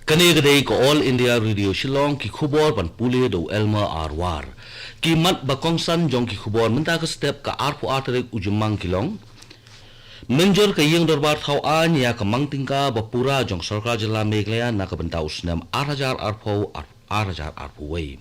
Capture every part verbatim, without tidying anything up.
Kane ka dei ka All India Radio Shillong, ki khubor ban pule da u Elmer Arwar. Ki mat ba kongsan jong ki khubor mynta ka step ka arphew ar tarik u Jymmang ki long: mynjur ka ïing dorbar thaw aiñ ïa ka mang tyngka ba pura jong sorkar jylla Meghalaya na ka bynta u snem ar hajar arphew, ar hajar arphew wei.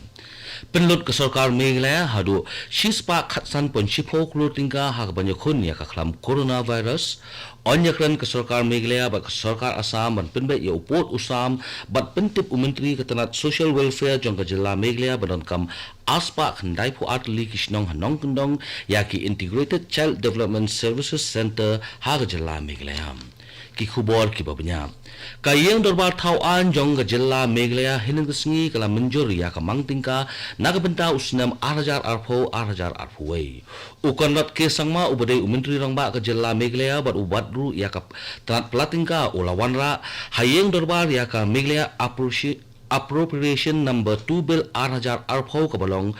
Pynlut ka sorkar Meghalaya haduh shispah khatsan point shiphew klur tyngka ha ka ban ïakhun ïa ka khlam coronavirus. Ong ïakren ka sorkar Meghalaya bad ka sorkar Assam ban pynbeit ïa u pud u sam bad pyntip u Myntri ka tnat Social Welfare jong ka jylla Meghalaya ba donkam arspah khyndaiphew ar tylli ki shnong ha nongkyndong ïa ki Integrated Child Development Services Centre ha ka jylla Meghalaya. Ki khubor kiba bniah. Ka ïing dorbar thaw aiñ jong ka jylla Meghalaya hynnin ka sngi ka la mynjur ïa ka mang tyngka na ka bynta u snem ar hajar arphew, ar hajar arphew wei. U Conrad K Sangma uba dei u Myntri Rangbah ka jylla Meghalaya bad u bat ruh ïa ka tnat pla tyngka u la wanrah ha ïing dorbar ïa ka Meghalaya Appropriation Appropriation Number two Bill ar hajar arphew kaba long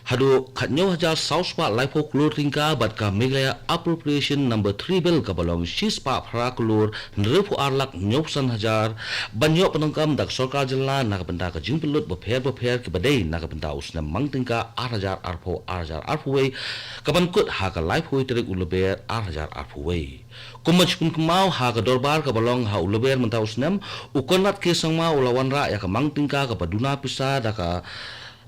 haduh khathynñiew hajar saw spah laiphew klur tyngka bad ka Meghalaya Appropriation Number three Bill kaba long shispah phra klur hynriewphew ar lak hynñiewphew san hajar ban ïoh pyndonkam da ka sorkar jylla na ka bynta ka jingpynlut bapher bapher kiba dei na ka bynta u snem mang tyngka ar hajar arphew, ar hajar arphew wei, kaban kut ha ka laiphew wei tarik u Lber ar hajar arphew wei. Kumba jingpynkynmaw ha ka dorbar kaba long ha u Lber mynta u snem, u Conrad K Sangma u la wanrah ïa ka mang tyngka kaba duna pisa da ka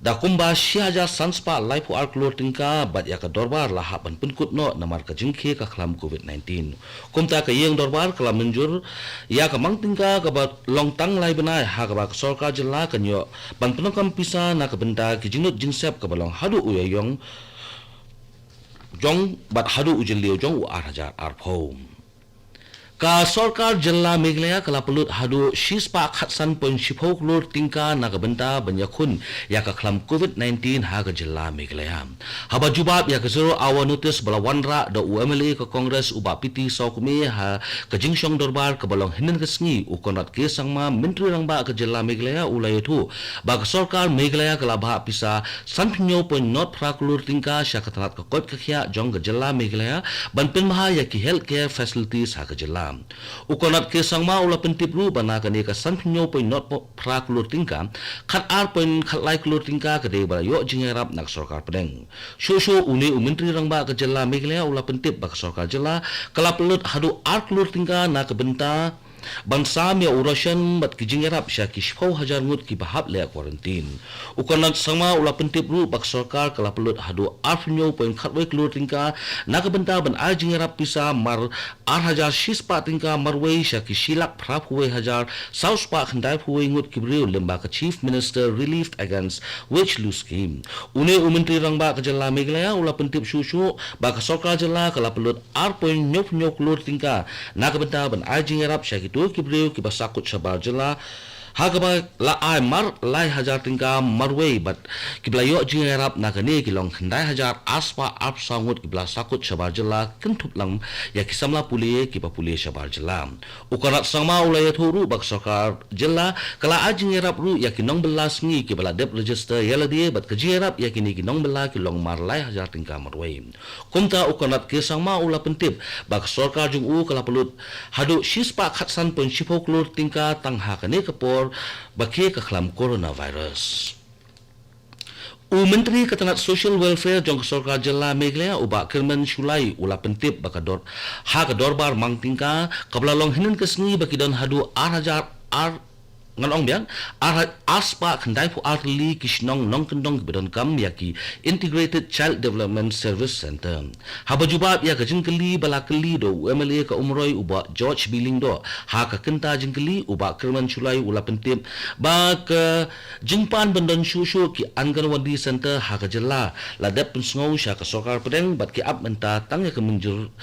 da kumba shi hajar san spah laiphew ar klur tyngka bad ïa ka dorbar la hap ban pynkut noh namar ka jingkhie ka khlam covid nineteen. Kumta ka ïing dorbar ka la mynjur ïa ka mang tyngka kaba long tang lai bnai ha kaba ka sorkar jylla kan ïoh ban pyndonkam pisa na ka bynta ki jinglut jingsep kaba long haduh u ïaïong jong bad haduh u jylliew jong u ar hajar arphew. Ka sorkar jylla Meghalaya ka la pynlut haduh shispah khatsan point shiphew klur tyngka na ka bynta ban ïakhun ïa ka khlam covid nineteen ha ka jylla Meghalaya. Haba jubab ïa ka zero hour notice ba la wanrah da u M L A ka Congress u Bah P T Sawkmie ha ka jingshong dorbar kaba long hynnin ka sngi, u Conrad K Sangma, Myntri Rangbah ka jylla Meghalaya, u la ïathuh ba ka sorkar Meghalaya ka la bhah pisa sanphew point not phra klur tyngka sha ka tnat ka koit ka khiah jong ka jylla Meghalaya ban pynbha ïa ki healthcare facilities ha ka jylla. U Conrad K Sangma u la pyntip ruh ba na kane ka sanphew point not phra klur tyngka, khatar point khatlai klur tyngka ka dei ba la ïoh jingïarap na ka sorkar pdeng. Shuh shuh une u Myntri Rangbah ka jylla Meghalaya u la pyntip ba ka sorkar jylla ka la pynlut haduh ar klur tyngka na ka bynta ban sam ïa u ration bad ki jingïarap sha ki shiphew hajar ngut kiba hap leh quarantine. U Conrad Sangma u la pyntip ruh ba ka sorkar ka la pynlut haduh arphew hynñiew point khatwei klur tyngka na ka bynta ban ai jingïarap pisa mar ar hajar shispah tyngka marwei sha ki shi lak phraphew wei hajar saw spah khyndaiphew wei ngut ki briew lyngba ka Chief Minister Relief Against Wage Law Scheme. Une u Myntri Rangbah ka jylla Meghalaya u la pyntip shuh shuh ba ka sorkar jylla ka la pynlut ar point hynñiewphew hynñiew klur tyngka na ka bynta ban ai jingïarap sha kito ki briew kiba sahkut shabar jylla, ha kaba la ai mar lai hajar tyngka marwei bad kiba la ïoh jingïarap na kane ki long khyndai hajar arspah arphew saw ngut kiba la sahkut shabar jylla, kynthup lang ïa ki samla pule kiba pule shabar jylla. U Conrad Sangma u la ïathuh ruh ba ka sorkar jylla ka la ai jingïarap ruh ïa ki nongbylla sngi kiba la dep register ïa lade bad ka jingïarap ïa kine ki nongbylla ki long mar lai hajar tyngka marwei. Kumta u Conrad K Sangma u la pyntip ba ka sorkar jong u ka la pynlut haduh shispah khatsan point shiphew klur tyngka tang ha kane ka por ba khie ka khlam coronavirus. U Myntri ka tnat Social Welfare jong ka sorkar jylla Meghalaya u Bah Kyrmen Shullai u la pyntip ba ka dor ha ka dorbar mang tyngka kaba la long hynnin ka sngi ba ki don haduh ar hajar ar ngan ong biang, ar, arspah khyndaiphew ar tylli ki shnong nongkyndong kiba donkam ïa ki Integrated Child Development Service Centre. Haba jubab ïa ka jingkylli ba la kylli da u M L A ka Umroi u Bah George B Lyngdoh, ha ka kynta jingkylli u Bah Kyrmen Shullai u la pyntip ba ka jingpan ban don shuh shuh ki Anganwadi Centre ha ka jylla la dep pynsngew sha ka sorkar pdeng bad ki ap mynta tang ïa ka mynjur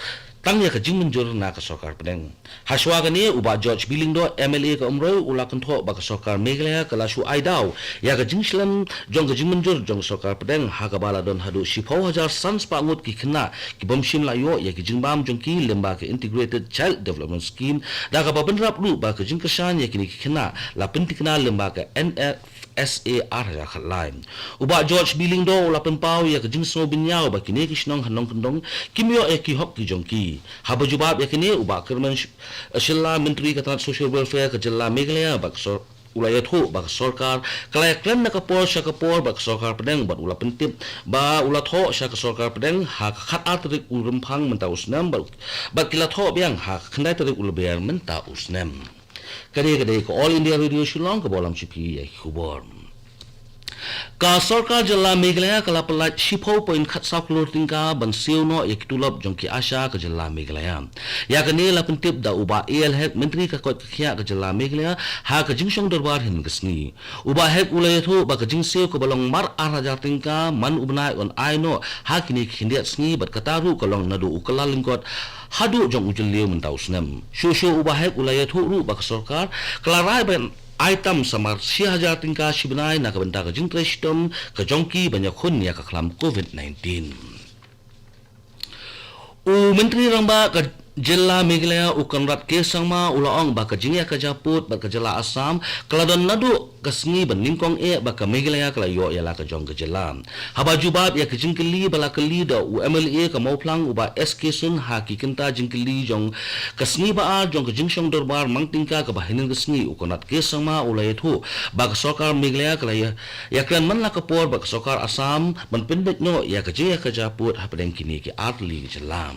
tang ïa ka jingmynjur na ka sorkar pdeng. Hashwa kane u Bah George B Lyngdoh, M L A ka Umroi, u la kynthoh ba ka sorkar Meghalaya ka la shu ai daw ïa ka jingshlem jong ka jingmynjur jong ka sorkar pdeng ha kaba la don haduh shiphew hajar san spah ngut ki khynnah ki bym shym la ïoh ïa ki jingbam jong ki lyngba ka Integrated Child Development Scheme, da kaba bynrap ruh ba ka jingkyrshan ïa kine ki khynnah la pynthikna lyngba ka N F S A ar hajar khatlai. U Bah George B Lyngdoh u la pynpaw ïa ka jingsngewbynñiaw ba kine ki shnong ha nongkyndong kim ïoh ïa ki hok ki jong ki. Haba jubab ïa kine u Bah Kyrmen Sh-, Shullai, Myntri ka tnat Social Welfare ka jylla Meghalaya bad ka sor-, u la ïathuh ba ka sorkar ka la ïakren na ka por sha ka por bad ka sorkar pdeng bad u la pyntip ba u la thoh sha ka sorkar pdeng ha ka khatar tarik u Rymphang mynta u snem bad, bad ki la thoh biang ha ka khyndai tarik u Lber mynta u snem. Ka dei ka dei ka All India Radio Shillong kaba lam sha phi ïa ki khubor. Ka sorkar jylla Meghalaya ka la pynlait shiphew point khatsaw klur tyngka ban siew noh ïa ki tulop jong ki ASHA ka jylla Meghalaya. Ïa kane la pyntip da u Bah A L Hek, Myntri ka koit ka khiah ka jylla Meghalaya, ha ka jingshong dorbar hynnin ka sngi. U Bah Hek u la ïathuh ba ka jingsiew kaba long mar ar hajar tyngka man u bnai yn ai noh ha kine ki khyndiat sngi bad kata ruh ka long naduh u kylla lyngkot haduh jong u Jylliew mynta u snem. Shuh shuh u Bah Hek u la ïathuh ruh ba ka sorkar ka la rai ban ai tam sa mar shi hajar tyngka shi bnai na ka bynta ka jingtrei shitom ka jong ki ban ïakhun ïa ka khlam COVID nineteen. U Myntri Rangbah ka jylla Meghalaya u Conrad K Sangma u la ong ba ka jingïakajia pud bad ka jylla Assam ka la don naduh ka sngi ba nyngkong eh ba ka Meghalaya ka la ïoh ïa la ka jong ka jylla. Haba jubab ïa ka jingkylli ba la kylli da u M L A ka Mawphlang u Bah S K Syiem ha ki kynta jingkylli jong ka sngi ba ar jong ka jingshong dorbar mang tyngka kaba hynnin ka sngi, u Conrad K Sangma u la ïathuh ba ka sorkar Meghalaya ka la ïa, ïakren man la ka por bad ka sorkar Assam ban pynbeit noh ïa ka jingïakajia pud hapdeng kine ki artylli ki jylla.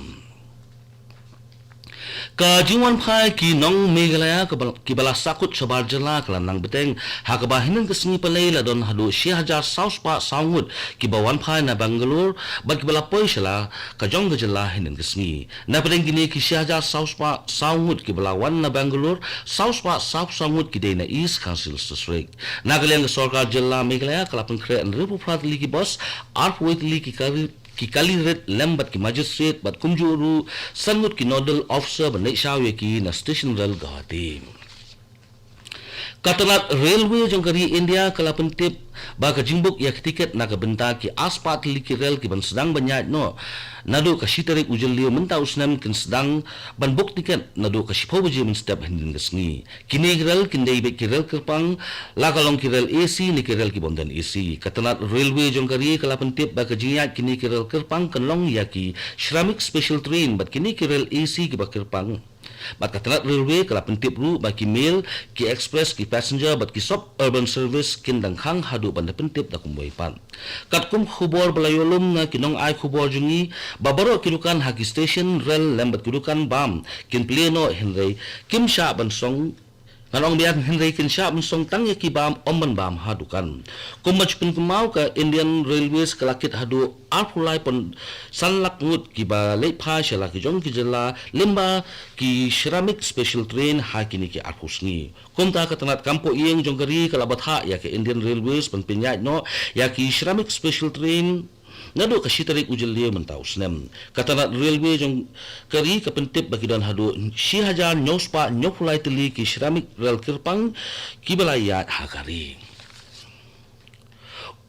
Ka jingwanphai ki nong Meghalaya kaba, kiba la sahkut shabar jylla ka la nang bteng, ha kaba hynnin ka sngi Palei la don haduh shi hajar saw spah saw ngut kiba wanphai na Bangalore bad kiba la poi sha la ka jong ka jylla hynnin ka sngi. Napdeng kine ki shi hajar saw spah saw ngut kiba la wan na Bangalore, saw spah saw saw ngut ki dei na East Khasi Hills District. Na ka liang ka sorkar jylla Meghalaya ka la pynkhreh hynriewphew phra tylli ki bus, arphew wei tylli ki kali, ki kali rit lem bad ki magistrate bad kumjuh ruh san ngut ki nodal officer ban leit shaw ïa ki na station rel Guwahati. Ka tnat railway jong ka ri India ka la pyntip ba ka jingbuk ïa ka tiket na ka bynta ki ar spah tylli ki rel kiban sdang ban ïaid noh naduh ka shi tarik u Jylliew mynta u snem kin sdang ban buk tiket naduh ka shiphew baje mynstep hynnin ka sngi. Kine ki rel kin dei beit ki rel kyrpang, la ka long ki rel A C ne ki rel ki bym don A C. Ka tnat railway jong ka ri ka la pyntip ba ka jingïaid kine ki rel kyrpang kan long ïa ki Shramik Special Train bad kine ki rel A C kiba kyrpang. Bad ka tnat railway ka la pyntip ruh ba ki mail, ki express, ki passenger bad ki suburban service kin dang khang haduh ban da pyntip da kumwei pat. Katkum khubor ba la ïoh lum na ki nongai khubor jong ngi, ba baroh ki dukan ha ki station rel lem bad ki dukan bam kin plie noh hynrei kim shah ban song, ngan ong biang, hynrei kin shah ban song tang ïa ki bam, ym ban bam ha dukan. Kumba ju pynkynmaw, ka Indian Railways ka la kit haduh arphew lai point san lak ngut kiba leit phai sha la ki jong ki jylla lyngba ki Shramik Special Train ha kine ki arphew sngi. Kumta ka tnat kam poh ïing jong ka ri ka la bthah ïa ka Indian Railways ban pynïaid noh ïa ki Shramik Special Train naduh ka shi tarik u Jylliew mynta u snem. Ka tnat railway jong ka ri ka pyntip ba ki don haduh shi hajar hynñiew spah hynñiewphew lai tylli ki Shramik rel kyrpang kiba la ïaid ha ka ri.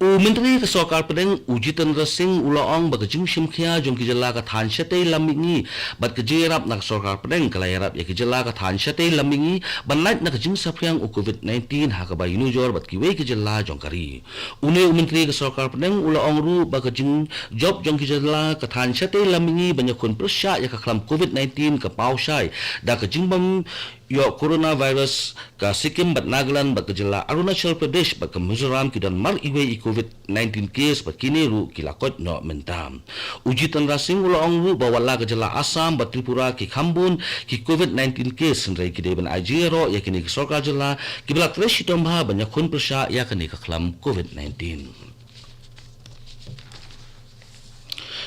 U Myntri ka Sorkar Pdeng u Jitendra Singh u la ong ba ka jingshim khia jong ki jylla ka thaiñ shatei lam mihngi bad ka jingïarap na ka Sorkar Pdeng ka la ïarap ïa ki jylla ka thaiñ shatei lam mihngi ban lait na ka jingsaphriang u COVID nineteen ha kaba ïanujor bad kiwei ki jylla jong ka ri. Une u Myntri ka Sorkar Pdeng u la ong ruh ba ka jingjop jong ki jylla ka thaiñ shatei lam mihngi ban ïakhun pyrshah ïa ka khlam COVID nineteen ka paw shai da ka jingbym ïoh coronavirus. Ka Sikkim bad Nagaland bad ka jylla Arunachal Pradesh bad ka Mizoram ki don mar iwei i COVID nineteen case bad kine ruh ki la koit noh mynta. U Jitendra Singh u la ong ruh ba wat la ka jylla Assam bad Tripura ki kham bun ki COVID nineteen case, hynrei ki dei ban ai jingïaroh ïa kine ki sorkar jylla kiba la trei shitom bha ban ïakhun pyrshah ïa kane ka khlam COVID nineteen.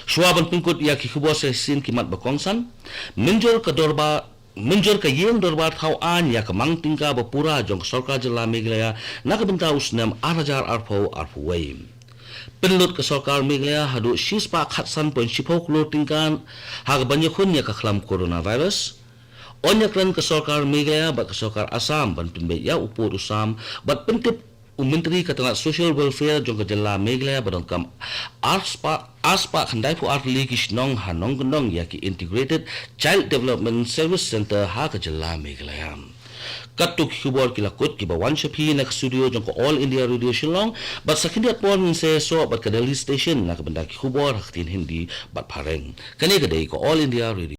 Shuwa ban pynkut ïa ki khubor sa shisien ki mat ba kongsan, mynjur ka dorbar, mynjur ka ïing dorbar thaw aiñ ïa ka mang tyngka ba pura jong ka Sorkar Jylla Meghalaya na ka bynta u snem ar hajar arphew arphew wei. Pynlut ka Sorkar Meghalaya haduh shispah khatsan point shiphew klur tyngka ha kaban ïakhun ïa ka khlam coronavirus. Yn ïakren ka Sorkar Meghalaya bad ka Sorkar Assam ban pynbeit ïa u pud u sam bad pyntip u Myntri ka tnat Social Welfare jong ka jylla Meghalaya ba donkam arspah, arspah khyndaiphew ar tylli ki shnong ha nongkyndong ïa ki Integrated Child Development Service Centre ha ka jylla Meghalaya. Katto ki khubor ki la kut kiba wan sha phi na ka studio jong ka All India Radio Shillong, bad sa khyndiat por ngin sa ïasoh bad ka Delhi Station na ka bynta ki khubor ha ktien Hindi bad Phareng. Kane ka dei ka All India Radio.